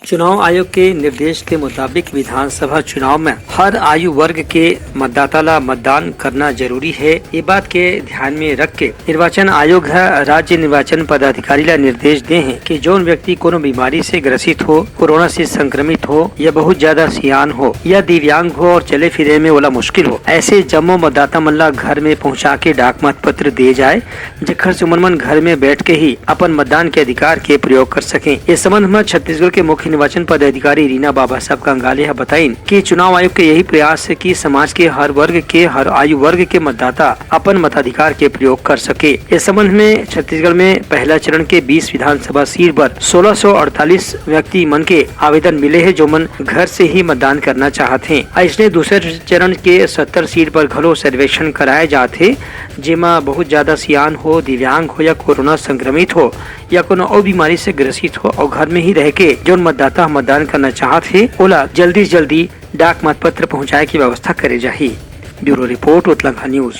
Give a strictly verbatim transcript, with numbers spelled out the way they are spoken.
चुनाव आयोग के निर्देश के मुताबिक विधानसभा चुनाव में हर आयु वर्ग के मतदाता ला मतदान करना जरूरी है। ये बात के ध्यान में रख के निर्वाचन आयोग ह राज्य निर्वाचन पदाधिकारी ला निर्देश दे हे कि जौन व्यक्ति कोनो बीमारी से ग्रसित हो, कोरोना से संक्रमित हो या बहुत ज्यादा सियान हो या दिव्यांग हो और चले फिरे में ओला मुश्किल हो, ऐसे जम्मो मतदाता मन ला घर में पहुंचा के डाक मत पत्र दे जाए, जेखर से उमन मन घर में बैठ के ही अपन मतदान के अधिकार के प्रयोग कर सकें। इस संबंध में छत्तीसगढ़ के मुख्य निर्वाचन पदाधिकारी रीना बाबा साहब कंगाले ह बताइन कि चुनाव आयोग के यही प्रयास है कि समाज के हर वर्ग के, हर आयु वर्ग के मतदाता अपन मताधिकार के प्रयोग कर सके। इस संबंध में छत्तीसगढ़ में पहला चरण के बीस विधानसभा सीट पर सोलह सौ अड़तालीस व्यक्ति मन के आवेदन मिले हैं, जो मन घर से ही मतदान करना चाहत हैं। अइसने दूसरे चरण के सत्तर सीट पर घलो सर्वेक्षण कराए जात हे, जेमा बहुत ज्यादा सियान हो, दिव्यांग हो या कोरोना संक्रमित हो या कोनो अउ बीमारी से ग्रसित हो और घर में ही रह के जौन मतदाता मतदान करना चाहत हे, ओला जल्दी से जल्दी डाक मतपत्र पहुंचाए की व्यवस्था करे जाही। ब्यूरो रिपोर्ट, उतलंघा न्यूज।